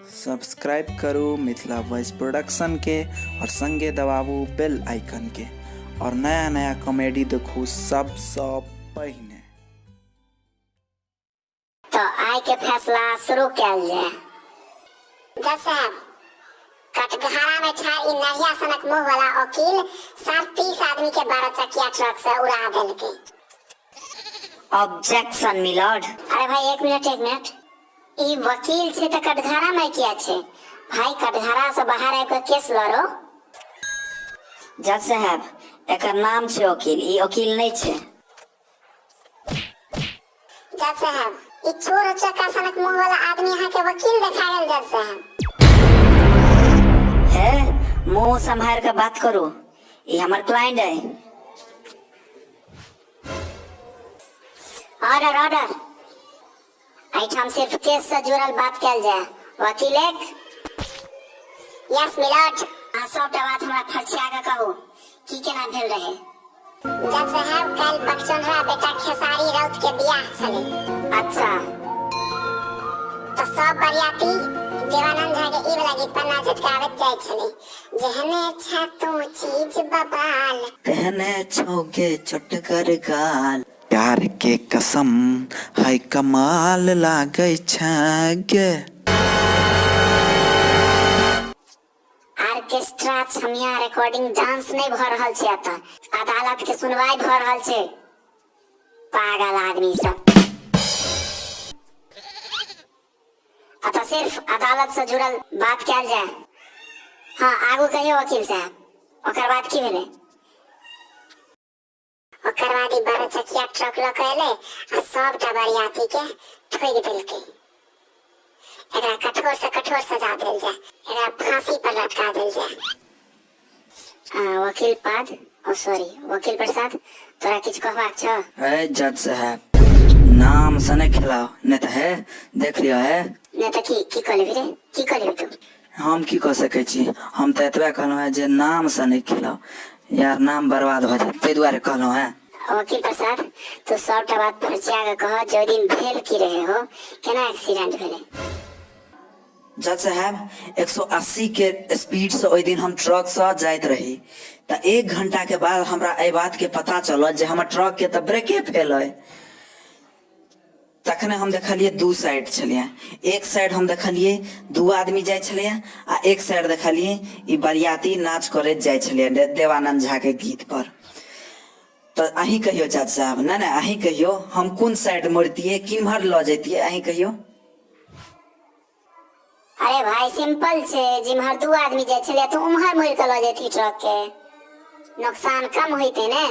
Subscribe करू Mithila voice production के और संगे दबाबू बेल आइकन के और नया नया कॉमेडी देखू सबसँ पहिने। तो आइ के फैसला शुरू कयल जाय। जज साहब, कटघरा में ठाढ़ ई नहिया सनक मुंह वाला वकील 30 आदमी के 12 चकिया ट्रक से उड़ा देलकै। Objection milord. अरे भाई एक मिनट एक मिनट, ई वकील छै तऽ कटघरा में किया छै? भाई कटघरा से बाहर आबि कऽ केस लड़ो। जज साहब, एकर नाम छै वकील, ई वकील नहि छै। जज साहब, ई चोर उचक्का सनक मुंह वाला आदमी अहाँ के वकील देखा गेल जज साहब। हे, मुंह सम्हार के बात करू, ई हमर क्लाइंट है। ऑर्डर ऑर्डर, एहिठाम सिर्फ केस से जुड़ल बात कयल जाय। वकील एक। Yes milord. अहाँ सबटा बात हमरा फरिछिया के कहू, की केना भेल रहे? जज साहब, काल्हि बकचोनरा बेटा खेसारी राउत के बियाह छलै। अच्छा। तऽ सब बरियाती देवानंद झा के ई वाला गीत पर नाचैत गाबैत जाइत छलै, जेहने छा तू चीज बबाल, तेहने छौगे चोटगर गाल। प्यार के कसम है कमाल लागै छै गे। आर्केस्ट्रा छमिया रिकॉर्डिंग डांस नहि भऽ रहल छै एतऽ, अदालत के सुनवाई भऽ रहल छै। पागल आदमी सब। अतः सिर्फ अदालत से जुड़ल बात कयल जाय। हाँ आगू कहियो वकील साहब, ओकर बाद की भेलै? ओकर बाद ई 12 चकिया ट्रक लऽ कऽ एलै आ सबटा बरियाती के ठोकि देलकै। एकरा कठोर से कठोर सजा देल जाय, एकरा फांसी पर लटका देल जाय। वकील पाद, ओ सॉरी वकील प्रसाद, तोरा किछु कहबाक छौ? है जज साहब, नाम से नहीं खिलाओ, नहीं तो है देख लियो है। नहीं तो की की कह लेबी रे, की कह लेबी तू? हम की कह सकै छी, हम तऽ एतबे कहलहुँ हेँ जे नाम से नहि खिलाओ यार, नाम बर्बाद भऽ जायत, ताहि दुआरे कहलहुँ हेँ। वकील प्रसाद, तू सबटा बात फरिछिया कऽ कह, जे दिन भेल की रहे हो, केना एक्सीडेंट भेलै? जज साहब, 180 के स्पीड से ओहि दिन हम ट्रक से जाइत रही, तऽ 1 घंटा के बाद हमरा एहि बात के पता चलल जे हमर ट्रक के तऽ ब्रेके फेल अइ। तखने हम देखलियै 2 साइड छलियै, एक साइड हम देखलियै 2 आदमी जाइ छलियै आ एक साइड देखलियै ई बरियाती नाच करैत जाइ छलियै देवानंद झा के गीत पर। तऽ अहीं कहियौ जज साहब, नहि नहि अहीं कहियौ, हम कोन साइड मोड़तियै, किम्हर लऽ जैतियै, अहीं कहियौ। अरे भाई सिंपल छै, जिम्हर 2 आदमी जाइ छलियै तऽ उम्हर मोड़ि कऽ लऽ जैती ट्रक के, नुकसान कम होइतै ने।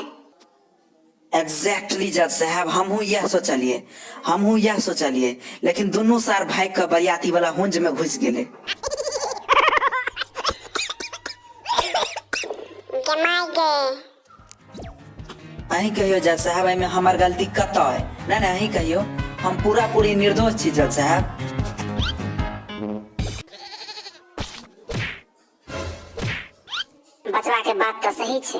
एग्जैक्टली जज साहब, हमहूँ यह सोचलिए, हमहूँ यह सोचलिए, लेकिन दुनू सार भागि कऽ बरियाती वाला हुंज में घुसि गेलै। गे माय गे। अहीं कहियौ जज साहब, एहिमे हमर गलती कतऽ अइ? नहि नहि अहीं कहियौ, हम पूरा पूरी निर्दोष छी जज साहब। बचवा के बात तऽ सही छै।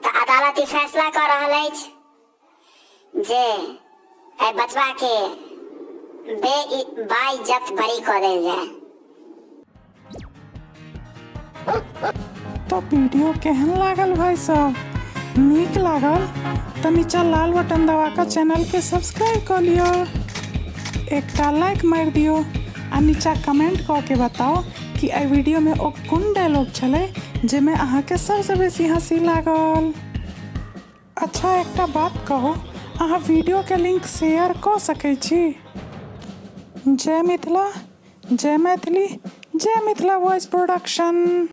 तऽ अदालत ई फैसला कऽ रहल अछि जे एहि बचवा के बे बाइज्जत बरी कऽ देल जाय। तो वीडियो केहन लागल भाई साहब? नीक लागल तो नीचा लाल बटन दबा कऽ चैनल के सब्सक्राइब कऽ लिअ, एकटा लाइक मारि दियौ आ नीचा कमेंट कऽ के बताओ कि एहि वीडियो में ओ कोन डायलॉग छलै जाहिमे अहाँके सबसँ बेसी हँसी लागल। अच्छा एकटा बात कहू, अहाँ वीडियो के लिंक शेयर कऽ सकै छी? जय मिथिला, जय मैथिली, जय मिथिला वॉइस प्रोडक्शन।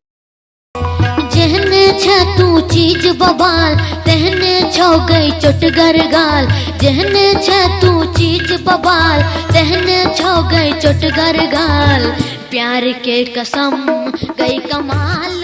जेहने छ तू चीज बबाल, तेहने छौ गई चोटगर गाल। जेहने छ तू चीज बबाल, तेहने छौ गई चोटगर गाल। प्यार के कसम गई कमाल।